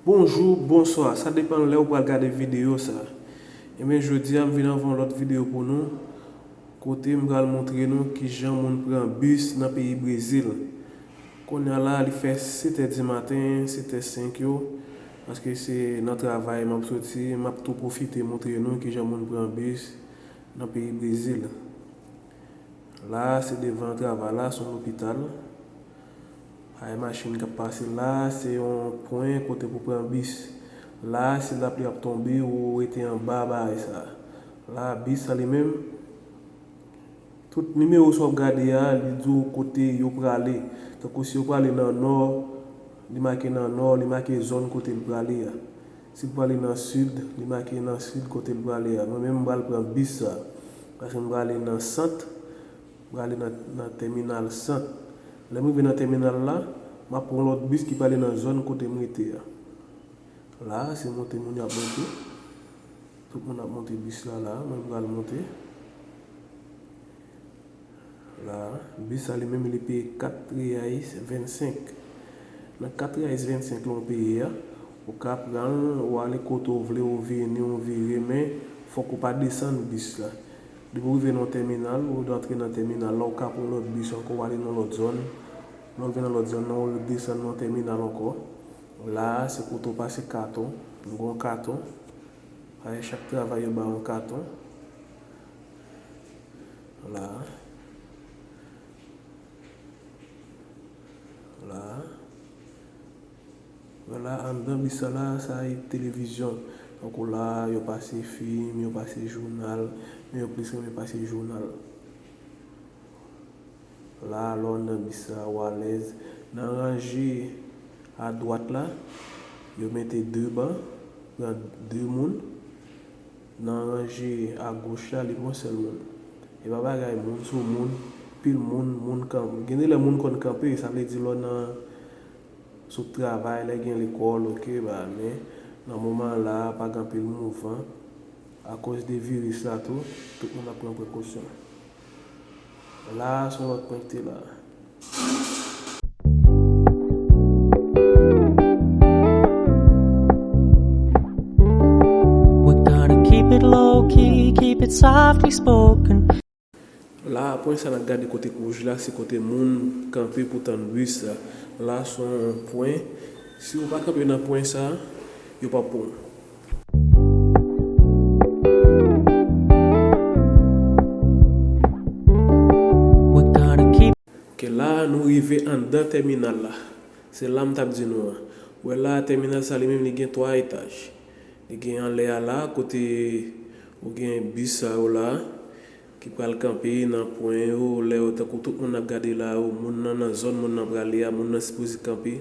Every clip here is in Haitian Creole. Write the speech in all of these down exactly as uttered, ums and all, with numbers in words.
Bonjou, bonswa, sa depann lè ou pral gade videyo sa. Ebyen, jodi a m vin avè yon lòt videyo pou nou, kote m pral montre nou kijan moun pran bis nan peyi Brezil. Kounye a la, li fè sèt è di maten, sèt è senk yo, paske se nan travay m ap soti, m ap tou pwofite montre nou kijan moun pran bis nan peyi Brezil. La, se devan travay la, se yon lopital. Ay machin k ap pase la, se yon pwen kote pou pran bis. La, si lapli ap tonbe, ou rete anba bagay sa. La, bis sa li menm, tout nimewo sa w ap gade a, li di w kote yo prale. Tankou si yo prale nan nò, li make nan nò, li make zòn kote l prale a. Si l prale nan sid, li make nan sid kote l prale a. Mwen menm, m pral pran bis sa. Paske m prale nan sant, m prale nan, nan tèminal sant. Lè m rive nan tèminal la, m ap pran lòt bis ki prale nan zòn kote m rete a. La, se monte moun y ap monte. Tout moun ap monte bis la, la, mwen m pral monte. La, bis sa li menm li peye kat reais vennsenk. Nan kat reais vennsenk lan w peye a, ou ka pran l, ou ale kote w vle, ou vini, ou vire, men fòk ou pa desann bis la. Depi w rive nan yon tèminal, ou antre nan tèminal la, ou ka pran lòt bis ankò, ou ale nan lòt zòn. Lè w rive nan lòt zòn nan, ou desann nan tèminal ankò. La, se kote w pase katon. Nou gen yon katon. Paske chak travay yo ba yon katon. La. La. Vwala, anndan bis sa la, sa e televizyon. Tankou la, yo pase fim, yo pase jounal, men yo plis renmen pase jounal. La, lè w nan bis sa, ou alèz. Nan ranje adwat la, yo mete de ban, pran de moun. Nan ranje agoch la, li pran sèl moun. E pa bagay, moun sou moun, pil moun, moun kanpe. Gen de lè moun konn kanpe, sa vle di lè w nan sot travay, lè gen lekòl, oke, ba, men nan moman la, pa gen anpil mouvman. Akoz de viris la tou, tout moun ap pran prekosyon. La, se yon lòt pwen ki te la. We're gonna keep it low key, keep it softly spoken. La, pwen sa n ap gade kote k wouj la, se kote moun kanpe pou tann bis la. La, se yon pwen. Si ou pa kanpe nan pwen sa, yo p ap pran w. We're gonna keep Ke la, nou rive anndan tèminal la. Se la m t ap di nou an. Ou wè la, tèminal sa li menm, li gen twa etaj. Li gen anlè a la, kote ou gen bis sa yo la, ki pral kanpe nan pwen yo, lè yo tankou tout moun ap gade la yo, moun nan nan zòn moun nan prale a, moun nan sipoze kanpe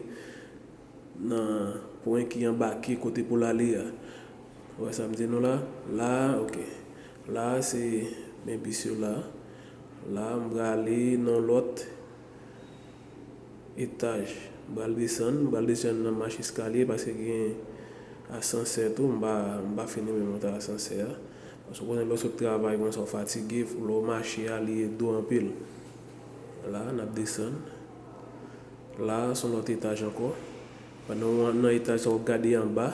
nan pwen ki anbake kote pou l ale a. Ou wè sa m di nou la? La, oke. La, se men bis yo la. La, m prale nan lòt etaj. M pral desann, m pral desann nan mach eskalye paske gen asansè tou, m pa, m pa fini menm monte asansè a. Paske w konnen lè w sot travay konsa w fatige, lè w mache a, li ede w anpil. La, n ap desann. La, se yon lòt etaj ankò. Pandan w nan etaj sa, w ap gade anba,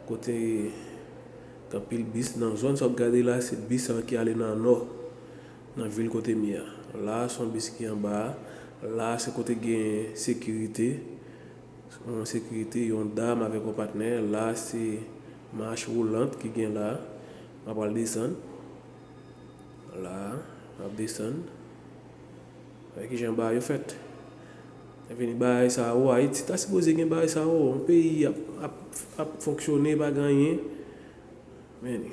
kote gen anpil bis. Nan zòn sa w ap gade la, se bis sa ki ale nan nò, nan vil kote m ye a. La, se yon bis ki anba a. La, se kote gen sekirite. Yon sekirite, yon dam avèk yon patnè. La, se mach woulant ki gen la. M ap pral desann. La, m ap desann. Wè kijan bagay yo fèt. Epi bagay sa yo, Ayiti ta sipoze gen bagay sa yo. Yon peyi ap, ap, ap fonksyone, pa gen anyen. Men,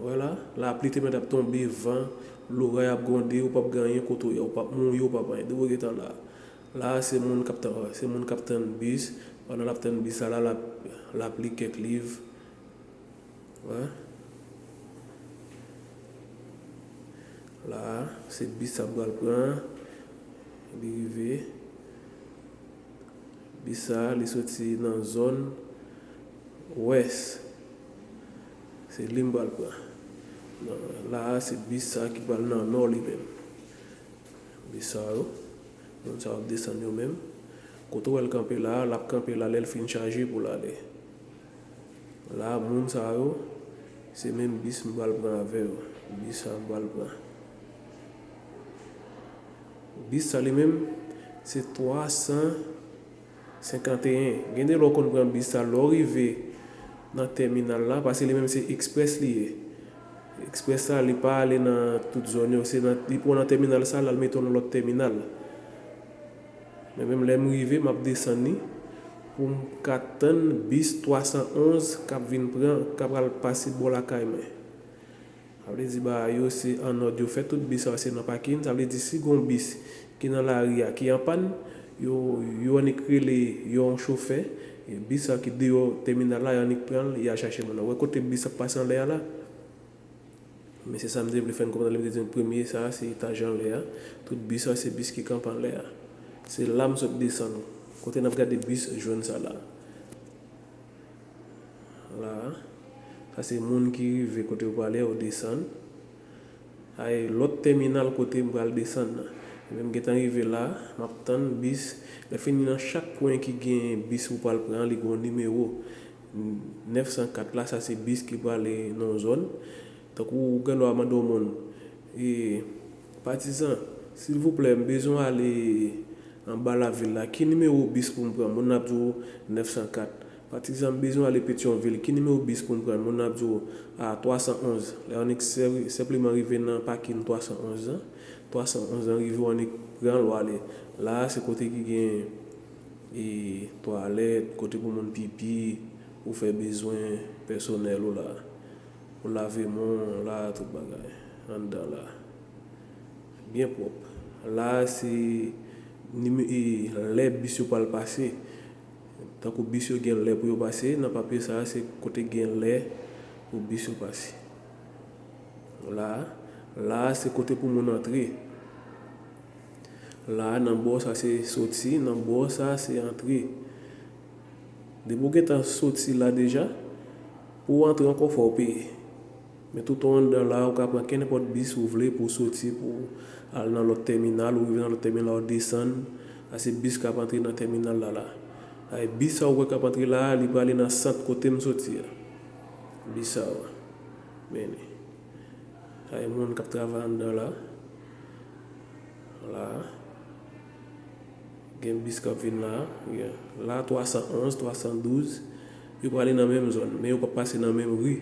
wè la, lapli te mèt ap tonbe, van, loray ap gwonde, ou p ap gen anyen kote w ye, ou p ap mouye, ou p ap anyen. Depi w gentan la. La, se moun k ap tann, se moun k ap tann bis. Pandan l ap tann bis la, la, l ap, l ap li kèk liv. Wè. La, se bis sa m pral pran. Li rive. Bis sa, li soti nan zòn wès. Se li m pral pran. La, se bis sa ki pral nan nò li menm. Bis sa yo, moun sa yo ap desann yo menm. Kote w wè l kanpe la, l ap kanpe la lè l fin chaje pou l ale. La, moun sa yo, se menm bis m pral pran avè yo. Bis sa m pral pran. Bis sa li menm, se twa san senkanteyen. Gen de lè w konn pran bis sa, lè w rive nan tèminal la, paske li menm se eksprès li ye. Eksprès sa, li pa ale nan tout zòn yo, se nan, li pran nan tèminal sa, l al mete w nan lòt tèminal. Men menm lè m rive, m ap desann li pou m ka tann bis twa san onz k ap vin pran, k ap pral pase bò lakay mwen. Sa vle di bagay yo se an òd, yo fè tout bis sa se nan pakin. Sa vle di si gon bis ki nan lari a ki an pàn, yo, yo annik rele yon chofè, e bis sa ki deyò tèminal la, yo annik pran l, y al chache moun nan. Ou wè kote bis ap pase anlè a la? Men se sa m te vle fè n konprann, lè m te di n premye sa a se etaj anlè a. Tout bis sa se bis ki kanpe anlè a. Se la m sot desann. Kote n ap gade bis jòn sa la. La. Sa se moun ki rive kote yo prale, yo desann. Ay, lòt tèminal kote m pral desann nan. Epi m gentan rive la, m ap tann bis. Lè fini nan chak kwen ki gen bis ou pral pran, li gen yon nimewo. Nèf san kat la, sa se bis ki prale nan yon zòn. Tankou ou gen dwa mande yon moun, e, patizan, silvouplè, m bezwen ale anba lavil la. Ki nimewo bis pou m pran? Moun nan ap di w nèf san kat. Patizan, m bezwen ale Petyonvil. Ki nimewo bis pou m pran? Moun nan ap di w, a, twa san onz. Lè w annik sè-, senpleman rive nan pakin twa san onz lan, twa san onz lan rive, w annik pran l, w ale. La a, se kote ki gen, e, twalèt, kote pou moun pipi, ou fè bezwen pèsonèl ou la. Pou lave men w la, tout bagay anndan la. Byen pwòp. La a se nime-, e, lè bis yo pral pase. Tankou bis yo gen lè pou yo pase, nan papye sa a se kote gen lè pou bis yo pase. La a, la a se kote pou moun antre. La a, nan bò sa se soti, nan bò sa se antre. Depi w gentan soti la deja, pou w antre ankò fò w peye. Men toutan w anndan la, ou ka pran kenenpòt bis ou vle pou w soti, pou w al nan lòt tèminal, ou rive nan lòt tèminal, ou desann, sa se bis k ap antre nan tèminal la la. Ay, bis sa ou wè k ap antre la, li prale nan sant kote m soti a. Bis sa yo. Men li. Sa e moun k ap travay anndan la. La. Gen bis k ap vin la. Gen. La, twa san onz, twa san douz. Yo prale nan menm zòn, men yo p ap pase nan menm ri.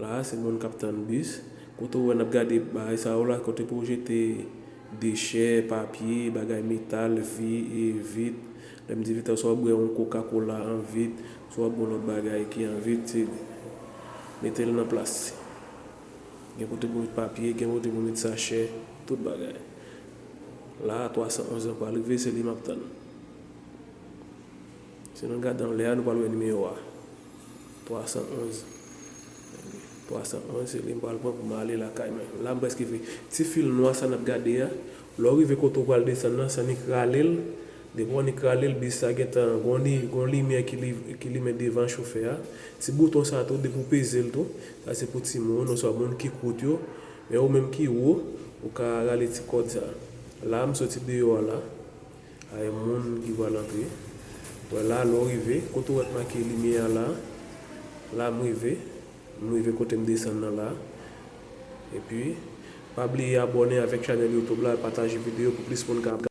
La, se moun k ap tann bis. Kote w wè n ap gade bagay sa yo la, kote pou w jete dechè, papye, bagay metal, vi, e, vit. Lè m di vit la, swa w ap bwè yon Coca-Cola an vit, swa w ap bwè yon lòt bagay ki an vit, se mete l nan plas. Gen kote pou met papye, gen kote pou met sachè, tout bagay. La a, twa san onz lan pral rive, se li m ap tann. Si nou gade anlè a, nou pral wè nimewo a. Twa san onz. Twa san onz, se li m pral pran pou m ale lakay mwen. La, m prèske fini. Ti fil nwa sa n ap gade a, lè w rive kote w pral desann nan, sa annik rale l. Depi w annik rale l, bis sa gentan gon li-, gon limyè ki li-, ki limen devan chofè a. Ti bouton sa tou, depi w peze l tou, sa se pou timoun oswa moun ki kout yo. Men ou menm ki wo, ou ka rale ti kòd sa. La, m soti deyò a la. Ay, moun ki pral antre. Wè la, lè w rive, kote w wè k make limyè a la, la m rive. M rive kote m desann nan la. Epi, pa bliye abòne avèk chanèl YouTube la, pataje videyo pou plis moun ka